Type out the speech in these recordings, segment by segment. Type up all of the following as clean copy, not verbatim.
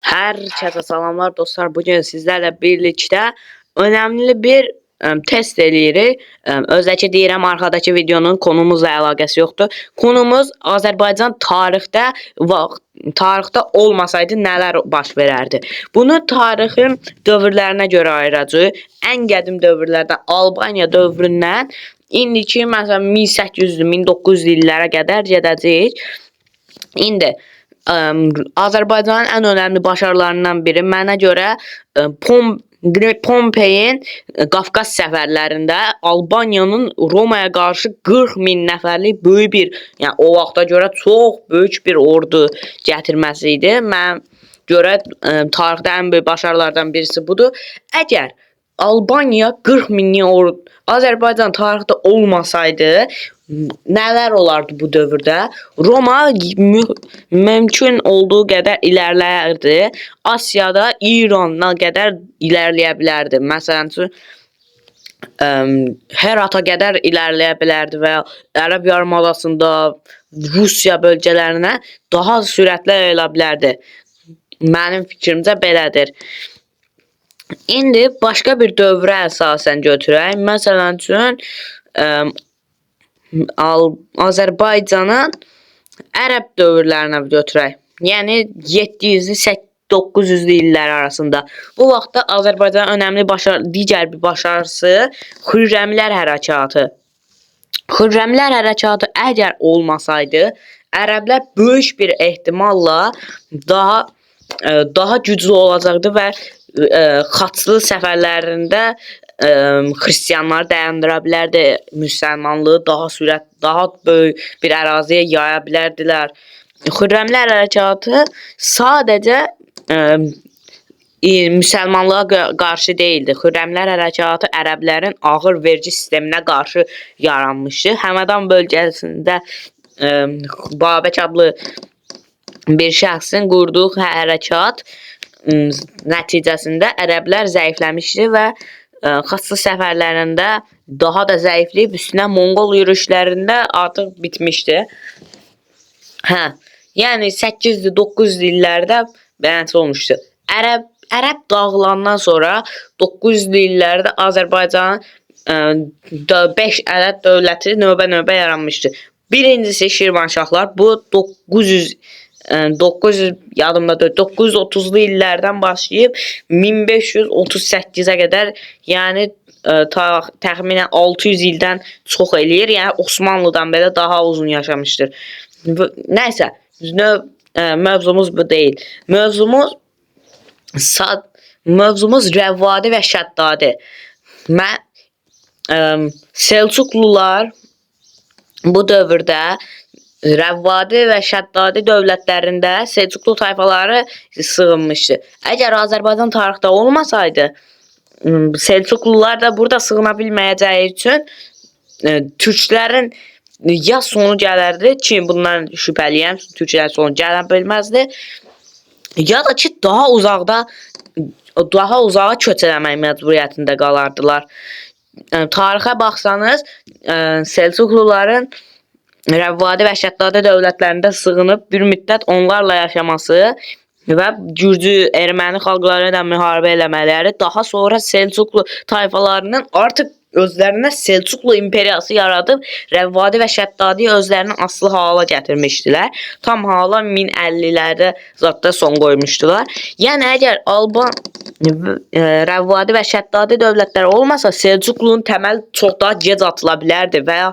Hər kəsə salamlar dostlar. Bugün sizlərlə birlikdə önəmli bir test eləyirik. Özəki deyirəm, arxadakı videonun konumuzla əlaqəsi yoxdur. Konumuz Azərbaycan tarixdə vaxt tarixdə olmasaydı nələr baş verərdi? Bunu tarixin dövrlərinə görə ayıracağıq. Ən qədim dövrlərdən Albaniya dövründən indiki məsələn 1800-lü, 1900-lü illərə qədər gedəcəyik. İndi Azərbaycanın ən önəmli başarılarından biri mənə görə Pompeyin Qafqaz səfərlərində Albaniyanın Romaya qarşı 40 min nəfərlik böyük bir, yəni o vaxta görə çox böyük bir ordu gətirməsi idi. Mən görə tarixdə ən böyük başarılardan birisi budur. Əgər Albaniya 40 minlik ordu Azərbaycan tarixdə olmasaydı, nələr olardı bu dövrdə? Roma mümkün olduğu qədər irəliləyərdi. Asiyada İrana qədər irəliləyə bilərdi. Məsələn üçün Herata qədər irəliləyə bilərdi və ya Ərəb yarımadasında Rusiya bölgələrinə daha sürətlə yayıla bilərdi. Mənim fikrimcə belədir. İndi başqa bir dövrə əsasən götürək. Məsələn üçün Azərbaycanın ərəb dövrlərinə götürək. Yəni 700-lü 900-lü illər arasında. Bu vaxtda Azərbaycanın önəmli digər bir başarısı Xürrəmlər hərəkatı. Xürrəmlər hərəkatı əgər olmasaydı, ərəblər böyük bir ehtimalla daha güclü olacaqdı və xaçlı səfərlərində xristianları dayandıra bilərdi, müsəlmanlığı daha sürət, daha böyük bir əraziyə yaya bilərdilər. Xürrəmlər hərəkatı sadəcə müsəlmanlığa qarşı deyildi. Xürrəmlər hərəkatı ərəblərin ağır vergi sisteminə qarşı yaranmışdı. Həmədan bölgəsində Babək adlı bir şəxsin qurduğu hərəkat nəticəsində ərəblər zəifləmişdi və xaçlı səfərlərində daha da zəifləyib, üstünə Monqol yürüşlərində artıq bitmişdi. Hə, yəni 800-lü, 900-lü illərdə beləsi olmuşdu. Ərəb dağılandan sonra 900-lü illərdə Azərbaycanın 5 ədəd dövləti növbə-növbə yaranmışdı. Birincisi Şirvanşahlar. Bu 900 yadımda deyil, 930-lu illərdən başlayıb 1538-ə qədər, yəni təxminən 600 ildən çox eləyir. Yəni Osmanlıdan belə daha uzun yaşamışdır. Nəysə, mövzumuz bu deyil. Mövzumuz Rəvvadi və Şəddadi. Mən Selçuklular bu dövrdə Rəvvadi və Şəddadi dövlətlərində Selçuklu tayfaları sığınmışdı. Əgər Azərbaycan tarixdə olmasaydı, Selçuklular da burada sığına bilməyəcəyi üçün türklərin ya sonu gələrdi ki, bundan şübhəliyəm, türklərin sonu gələ bilməzdi. Ya da ki, daha uzaqda daha uzağa köç eləmək məcburiyyətində qalardılar. Tarixə baxsanız, Selçukluların Rəvvadi və Şəddadi dövlətlərində sığınıb bir müddət onlarla yaşaması və Gürcü, erməni xalqları ilə müharibə eləmələri, daha sonra Selçuklu tayfalarının artıq özlərinə Selçuklu imperiyası yaradıb Rəvvadi və Şəddadi özlərini asılı hala gətirmişdilər. Tam hala 1050-lərdə zətdə son qoymuşdular. Yəni əgər Alban Rəvvadi və Şəddadi dövlətləri olmasa, Selçuklunun təməli çox daha gec atıla bilərdi və ya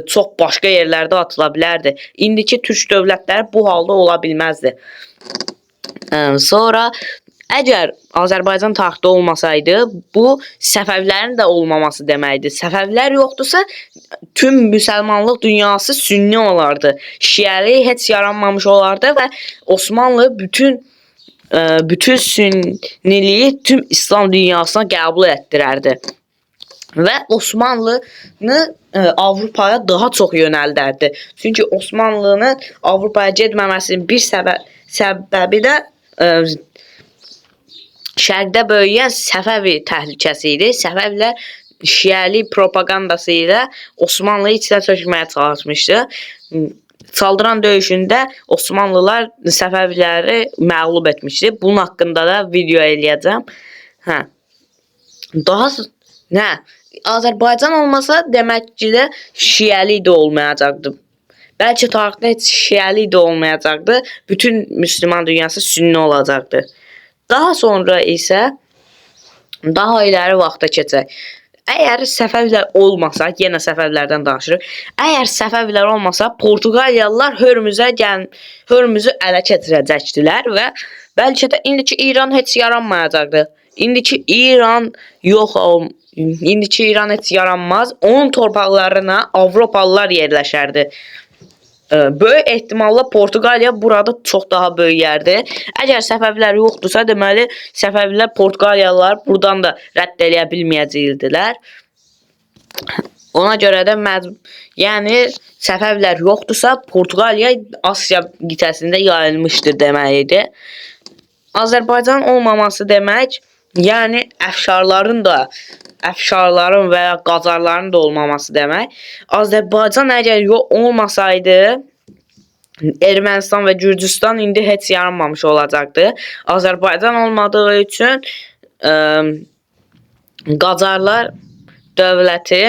çox başqa yerlərdə atıla bilərdi. İndiki türk dövlətləri bu halda ola bilməzdi. Sonra əgər Azərbaycan tarixdə olmasaydı, bu Səfəvilərin də olmaması deməkdir. Səfəvilər yoxdursa, tüm müsəlmanlıq dünyası sünni olardı. Şiəlik heç yaranmamış olardı və Osmanlı bütün sünniliyi tüm İslam dünyasına qəbul etdirərdi. Və Osmanlını Avropaya daha çox yönəldərdi. Çünki Osmanlının Avropaya getməməsinin bir səbəbi də şərqdə böyüyən Səfəvi təhlükəsi idi. Səfəvilər şiəlik propagandası ilə Osmanlıyı içinə çökməyə çalışmışdı. Çaldıran döyüşündə Osmanlılar Səfəviləri məğlub etmişdi. Bunun haqqında da video eləyəcəm. Hə. Daha nə? Azərbaycan olmasa demək ki də şiəlik də olmayacaqdı. Bəlkə tarixdə heç şiəlik də olmayacaqdı. Bütün müsəlman dünyası sünni olacaqdı. Daha sonra isə daha iləri vaxta keçək. Əgər Səfəvilər olmasa, yenə Səfəvilərdən danışırıq. Əgər Səfəvilər olmasa, Portuqaliyalılar Hörmüzü ələ keçirəcəkdilər və bəlkə də indiki İran heç yaranmayacaqdı. İndiki İran yox ol İndiki İran heç yaranmaz. Onun torpaqlarına Avropalılar yerləşərdi. Böyük ehtimalla Portuqaliya burada çox daha böyük yerdir. Əgər Səfəvilər yoxdursa, deməli Səfəvilər Portuqaliyalılar buradan da rədd eləyə bilməyəcəkdilər. Ona görə də yəni Səfəvilər yoxdursa, Portuqaliya Asiya qitəsində yayılmışdır deməkdir. Azərbaycan olmaması demək, yəni əfşarların və ya Qacarların da olmaması demək. Azərbaycan əgər yox olmasaydı, Ermənistan və Gürcüstan indi heç yaranmamış olacaqdı. Azərbaycan olmadığı üçün Qacarlar dövləti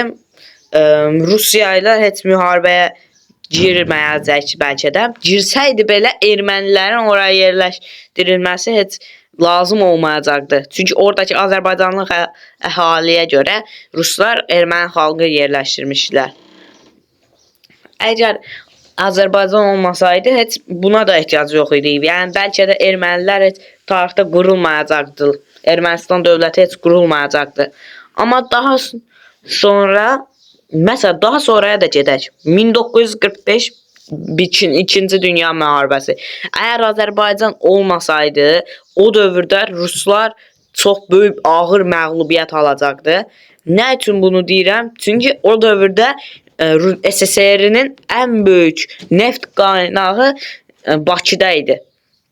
Rusiya ilə heç müharibəyə girməyəcək bəlkə də. Girsəydi belə ermənilərin oraya yerləşdirilməsi heç lazım olmayacaqdı. Çünki oradakı Azərbaycanlı əhaliyə görə ruslar erməni xalqı yerləşdirmişdilər. Əgər Azərbaycan olmasaydı heç buna da ehtiyac yox idi. Yəni bəlkə də ermənilər heç tarixdə qurulmayacaqdı. Ermənistan dövləti heç qurulmayacaqdı. Amma daha sonra məsələn daha sonraya da gedək. 1945 İkinci Dünya müharibəsi. Əgər Azərbaycan olmasaydı, o dövrdə ruslar çox böyük ağır məğlubiyyət alacaqdı. Nə üçün bunu deyirəm? Çünki o dövrdə SSR-nin ən böyük neft qaynağı Bakıda idi.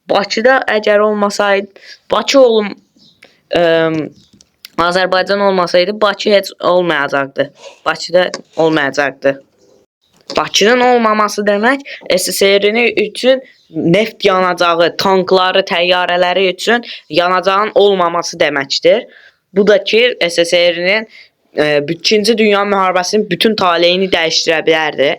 Bakıda əgər olmasaydı, Bakı olum Azərbaycan olmasaydı Bakı heç olmayacaqdı. Bakıda olmayacaqdı. Bakının olmaması demək SSR-ni üçün neft yanacağı, tankları, təyyarələri üçün yanacağın olmaması deməkdir. Bu da ki SSR-nin İkinci Dünya müharibəsinin bütün taleyini dəyişdirə bilərdi.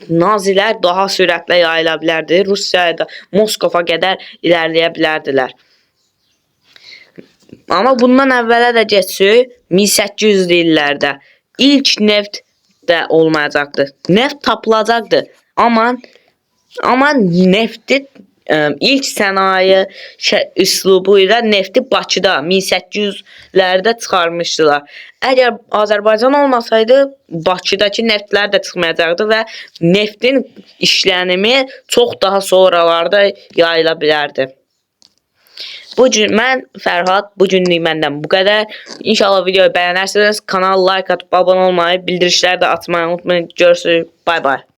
Nazilər daha sürətlə yayıla bilərdi. Rusiyaya da Moskova qədər irəliləyə bilərdilər. Amma bundan əvvələ də keçsək 1800-lü illərdə ilk neft də olmayacaqdı. Neft tapılacaqdı. Amma nefti ilk sənaye üslubu ilə nefti Bakıda 1800-lərdə çıxarmışdılar. Əgər Azərbaycan olmasaydı Bakıdakı neftlər də çıxmayacaqdı və neftin işlənimi çox daha sonralarda yayıla bilərdi. Bu gün mən Fərhad, bu günlük məndən bu qədər. İnşallah videoyu bəyənərsiniz. Kanala like atıp abone olmayı, bildirişləri də açmayı unutmayın. Görüşürüz. Bay bay.